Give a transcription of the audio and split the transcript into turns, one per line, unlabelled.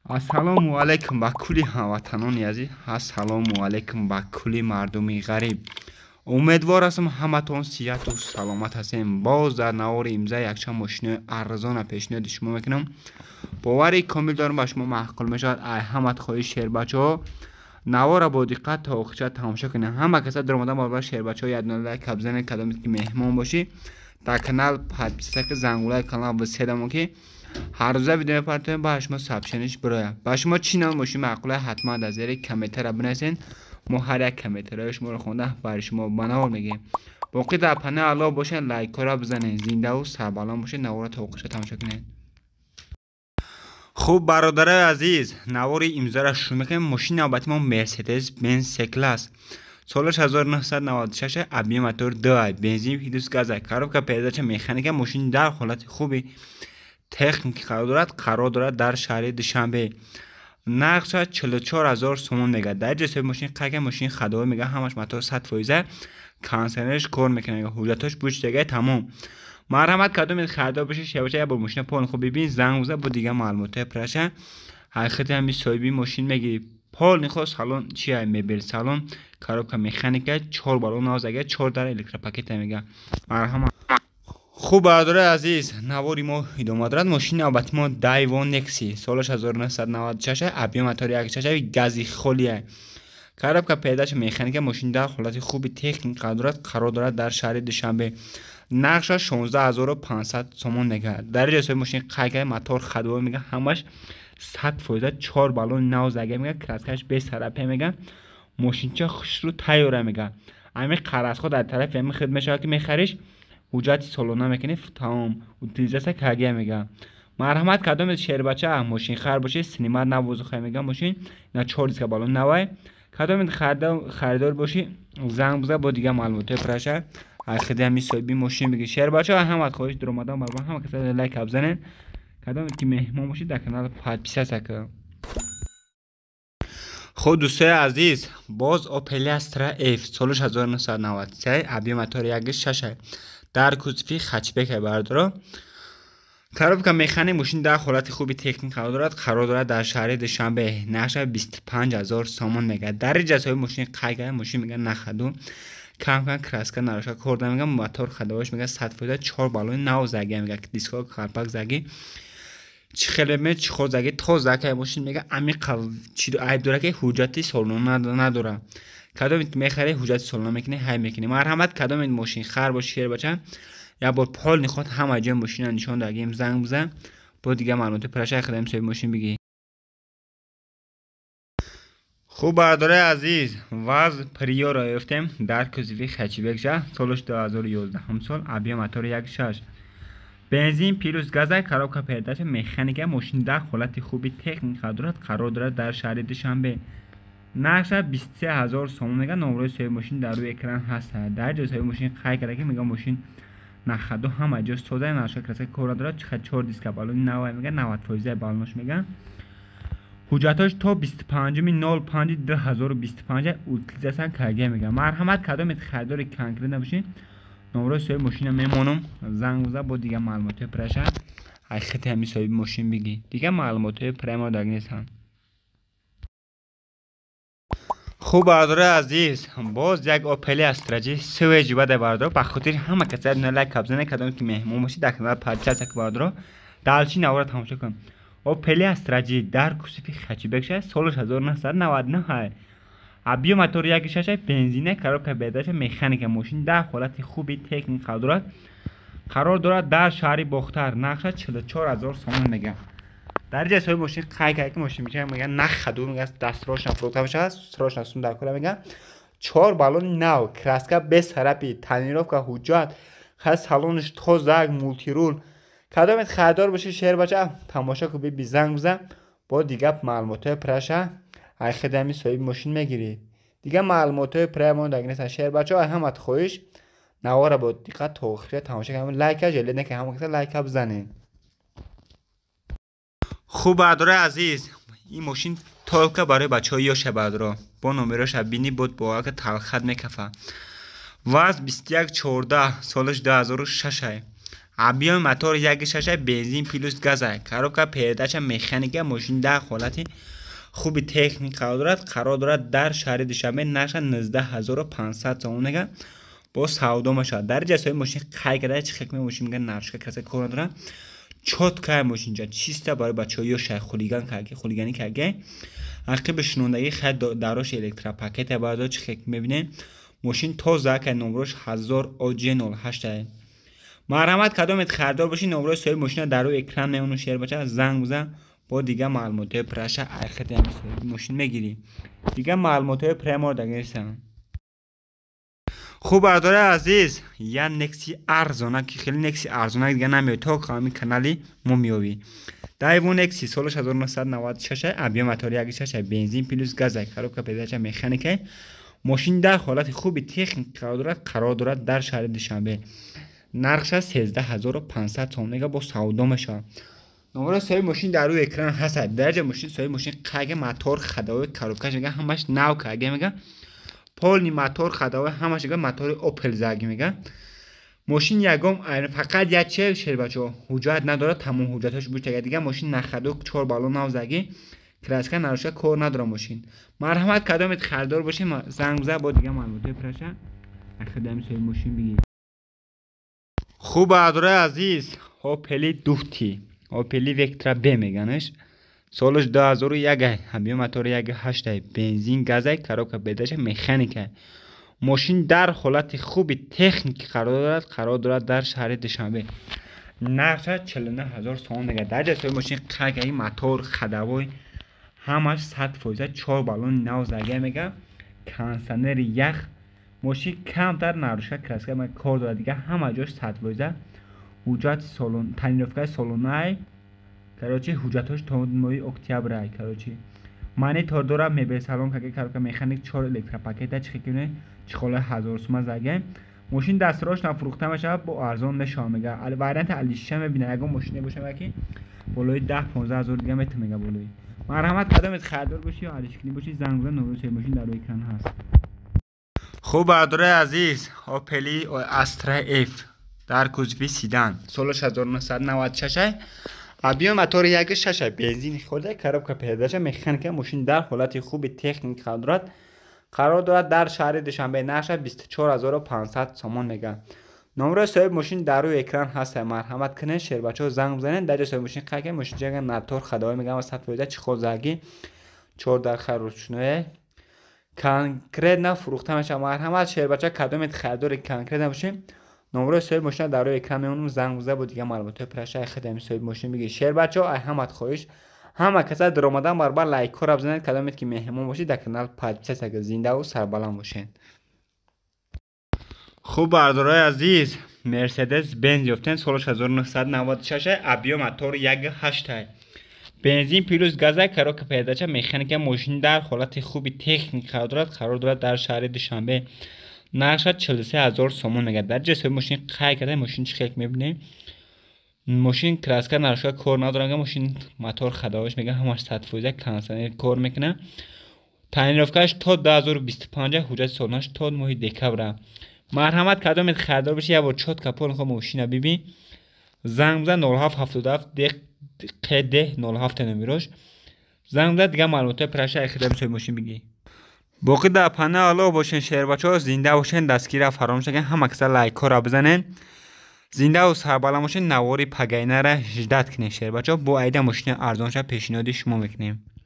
Ассалому алайкум ба кулли ҳамватанони азиз, ассалому алайкум ба кулли мардуми ғариб. Умедвор ҳастам, ҳаматон сиҳату саломат ҳастем. Боз дар навори имза якчанд мошинои арзона пешниҳоди шумо мекунам. Бовари комил дорам, ба шумо маъқул мешавад. Ай ҳамат хоҳиш, шербачаҳо, навора бо диққат то охирча тамошо кунед. Ҳама каса даромадан баробар шербачаҳо як дона лайк бизанед. Кадоме ки меҳмон бошӣ, дар канал подписаться ки, зангулаи канал биседамо, ки ҳар рӯза видео мепартоем, ба шумо сообщение ш бирояд. Ба шумо чӣ навъ мошин маъқула, ҳатман дар зери комментария бинависед. Мо ҳар як комментарияи шуморо хонда, барои шумо ба навор мегӯем. Боқӣ дар паноҳи Аллоҳ бошед, лайкҳоро бизанед, зиндаву сарбаланд бошед, навора то охирша тамошо кунед. Хуб, бародарои азиз, навори имзоро шурӯъ мекунем. Мошини навбати мо Мерседес Бенз С класс, солаш 1996, объем мотор 2, бензин плюс газа, коробка передача механика. Мошин дар ҳолати хуби техникӣ қарор дорад, қарор дорад дар шаҳри Душанбе. Нархша 44 000 сомон мегӯяд. Дар ҷои соҳиби мошин қайка, мошин ходовой мегӯяд, ҳамаш мотор 100%, кондиционерш кор мекунад, ҳуҷҷатҳош бучдагай, тамом. Марҳамат, кадомед харидор бошед, шабача, як бор мошина полный хуб бибин, занг биза, бо дигар маълумотҳои праша ҳақиқати ҳами соҳиби мошин мегирӣ. Полный хо салон чия, мебел салон, коробка механика, чор балон навзага, чор дар электропакета мега. Марҳамат. Хуб, бародарои азиз, навори мо идома дорад. Мошини навбати мо Дайво Некси, солаш 1996, объем мотори 1,6, гази холия, коробка передача механика. Мошин дар ҳолати хуби техник қарор дорад, қарор дорад дар шаҳри Душанбе. Нархша 16 500 сомон мегӯяд. Дар ҷои соҳиби мошин қайд карда, мотор ходовой мега, ҳамаш 100%, чор баллони нав зага мега, краскаш бесарапе мега, мошинча хушрӯ тайёра мега. Ами қаразҳо дар тарафи ами худ мешавад, ки мехариш, ҳуҷҷати солона мекунӣ, тамом, утилизация кагия мега. Марҳамат, кадомед шербача мошинхар бошед, снимать на воздуха мега. Мошин на чор диска балон навай. Кадомед харидор бошӣ, занг биза, бо дигар маълумотҳои праша ҳақиди ҳами соҳиби мошин бигир. Шербача, ҳамат хоҳиш, дуромадан баробар ҳама каса лайк бизанед. Кадомед ки меҳмон бошед, дар канал подписаться кунед. Хуб, дӯстои азиз, боз Opel Astra F, солаш 1993, объем мотори 1,6, дар кузови хэтчбек. Бардоро, коробка механик. Мошин дар ҳолати хуби техник қарор дорад, қарор дорад дар шаҳри Душанбе. Нархша 25 000 сомон мегӯяд. Дар ҷазҳои мошин қайд карда, мошин мегӯяд, на ходу, кам кам краска нароша корда мегӯяд, мотор ходовой ш мегӯяд, 100%, чор баллони нав заги мегӯяд, диско қалпак заги, чӣ хеле ме чӣ хор заги, тоза кай мошин мегӯяд. Амиқа чи айб дорад, ки ҳуҷҷати солона надорад. Кадомед мехарӣ, ҳуҷҷати солона мекунӣ, ҳай мекунӣ. Марҳамат, кадомед мошинхар боши, шербача, як бор полный ход ҳама ҷои мошина нишон дагим, занг бизан, бо дигар маълумоти праша хадами соҳиби мошин бигӣ. Хуб, бародарои азиз, ВАЗ Приора ёфтем дар кузови хэтчбек ша, солаш 2011 сол, объем мотори 1,6, бензин плюс газа, коробка передача механика. Мошин дар ҳолати хуби техник дорад, қарор дорад дар шаҳри Душанбе. Нархша 23 000 сомон мега. Номрои соҳиби мошин дар рӯи экран ҳаст. Дар ҷои соҳиби мошин қайд карда, ки мега, мошин на ходу, ҳама ҷо сода, наша краска кор надорад, чор диска балони навай мега, 90 фоизаи балонош мега, ҳуҷҷатҳош то 25-05-2025 утилизация карга мега. Марҳамат, кадомед харидори конкрет набошед, номрои соҳиби мошина мемонам, занг биза, бо дигар маълумотҳои праша ҳақиқати ҳами соҳиби мошин бигӣ. Дигар маълумотҳои прямо даг нестанд. Хуб, бародарои азиз, боз як Opel Astra J свежий бадай. Бародаро, ба хотири ҳама каса лайк бизанед. Кадоме ки меҳмон бошед, дар канал подписаться ки. Бародаро, далчи навора тамошо кун. Opel Astra J дар кузови хэтчбек ша, солаш 1999, объем мотори 1,6, бензина, коробка передача механика. Мошин дар ҳолати хуби техник қарор дорад, қарор дорад дар шаҳри Бохтар. Нархша 44 000 сомон мегӯяд. Дар ҷои соҳиби мошин қайд кард, ки мошин мегӯяд, на ходу мегӯяд, дастрочно фурӯхта мешавад, срочно сум дар кора мегӯяд. Чор баллони нав, краска без царапин, тонировка, ҳуҷҷат хай, салонаш тозак, мультируль. Кадомед харидор бошед, шербача, тамошо ку, биби, занг бизан, бо дигар маълумотҳои праша ҳақиқати соҳиби мошин мегирӣ. Дигар маълумотҳои прямо даг нестанд. Шербачаҳо, ҳамат хоҳиш, навора бо диққат то охира тамошо кунед, лайка жалед накунед, ҳама каса лайка бизанед. Хуб, бародарои азиз, ин мошин только барои бачаҳои ёша. Бародаро, бо номероша бини, буд бовар талхат мекафа. ВАЗ 2114, солаш 2006, Объёми мотор 1,6, бензин плюс газа, коробка передача механика. Мошин дар ҳолати хуби техник қарор дорад, қарор дорад дар шаҳри Душанбе. Нарха 19 500 сомон мега, бо савдо мешавад. Дар ҷа соҳиби мошин қайд карда, чи хекме мошин мега, нарушка каса кор надорад, чёткая мошинҷа, чиста. Барои бачаҳо ё шай хулиган карге, хулиганӣ карге, ақиби шунондагӣ хай дарош электропакета бардор. Чи хек мебинем, мошин тоза кай, номрош 1000 Оҷ 08. Марҳамат, кадомет харидор бошӣ, номрои соҳиби мошина дар рӯи экран мемону. Шербача, занг бизан, бо дига маълумотҳои праша айхати ҳами соҳиби мошин мегирӣ. Дига маълумотҳои премор дагирсан. Хуб, бардори азиз, я Некси арзона, ки хеле Некси арзона дига намеояд, то ҳами канали мо меёбӣ. Дайву Некси, солаш 1996, объём мотори 1,6, бензин плюс газа, коробка передача механика. Мошин дар ҳолати хуби техник қарор дорад, қарор дорад дар шаҳри Душанбе. Нархша 13 500 сомон мега, бо савдо мешавад. Номраи соҳиби мошин дар рӯи экран ҳаст. Дарҷа мошин соҳиби мошин қайга, мотор, ходовой, коробкаш мега, ҳамаш нав карга мега, полный мотор, ходовой, ҳамаш мега, мотори Опел заги мега. Мошин ягон фақат як че, шербачо, ҳуҷҷат надорад, тамом ҳуҷҷатҳош бутага. Дига мошин нахаду чор баллон нав заги, краска нарушка кор надорад мошин. Марҳамат, кадомет харидор бошед, занг бизан, бо дига маълумотҳои праша ахидами соҳиби мошин бигир. Хуб, бардораи азиз, Опели Дути, Опели Вектра Б меганаш, солаш 2001, объём мотори 1,8, бензин газай, коробка передача механика. Мошин дар ҳолати хуби техникӣ қарор дорад, қарор дорад дар шаҳри Душанбе. Нархша 49 000 сомон мега. Дар ҷои соҳиби мошин қайгаи, мотор, ходовой, ҳамаш 100%, чор баллони нав зага мега, кондиционери ях. Мошин камтар нарушка, краска кор дорад, дига ҳама ҷош 100%. Ҳуҷҷати солон, тонировкаи солонаи, короче, ҳуҷҷатҳош то моҳи октябрай. Короче, монитор дорад, мебел салон каки, коробка механик, чор электропакета. Чи хекине, чехолаи 1000 сума заге. Мошин дастрош нафурӯхта мешавад, бо арзон мешавад мега. Варианти алишиша мебина, ягон мошине боша мега, ки болои 10-15 ҳазор дига мета мега болои. Марҳамат, кадомет харидор бошӣ ё алишкунӣ бошӣ, занг бизан, номерои соҳиби мошин дар рӯи экран ҳаст. Хуб, бардораи азиз, Опели Астра Ф дар кузови седан, солаш 1996, объём мотори 1,6, бензини хӯрда, коробка передача механика. Мошин дар ҳолати хуби техник қарор дорад, қарор дорад дар шаҳри Душанбе. Нархаш 24 500 сомон мега. Номрои соҳиби мошин дар рӯи экран ҳаст. Марҳамат кунед, шербачаҳо, занг бизанед. Дар ҷои соҳиби мошин қайд, мошин ҷага мотор, ходовой мегам, 100%, чехол заги, чор дар ручное, конкретно фурӯхта мешавад. Марҳамат, шербача, кадомет харидори конкретно бошед, номрои соҳиби мошина дар рӯи экран мемонам, занг биза, бо дига маълумотҳои праша хидами соҳиби мошин бигир. Шербачаҳо, ай ҳамат хоҳиш, ҳама каса даромадан баробар лайкҳоро бизанед. Кадомет ки меҳмон бошед, дар канал подписаться. Зиндаву сарбаланд бошед. Хуб, бардораи азиз, Мерседес Бенз ёфтем, солаш 1996, объём мотор 1,8, бензин плюс газа, коробка передача механика. Мошин дар ҳолати хуби техник қарор дорад, қарор дорад дар шаҳри Душанбе. Нархша 43 000 сомон мега. Дар ҷои соҳиби мошин қайд карда, мошин чӣ хел мебинем, мошин краска нарушка кор надорад, мошин мотор, ходовош мега, ҳамаш 100%, кондиционер кор мекунад. Тонировкааш то 2025, ҳуҷҷати солонаш то моҳи декабра. Марҳамат, кадомет харидор бошӣ, як бор чётко полный хо мошина бибин, занг бизан, 0777 ҚД 07 номерош, занг бизан, дига маълумотҳои праша хидами соҳиби мошин бигӣ. Боқӣ дар панаҳи Аллоҳ бошен, шербачаҳо, зинда бошен, дастгирра фаромӯш накунед, ҳама каса лайкҳоро бизанед. Зиндаву сарбаланд бошед. Навори пагайнара ждать кунед, шербачаҳо, бо айда мошини арзонша пешниҳоди шумо мекунем.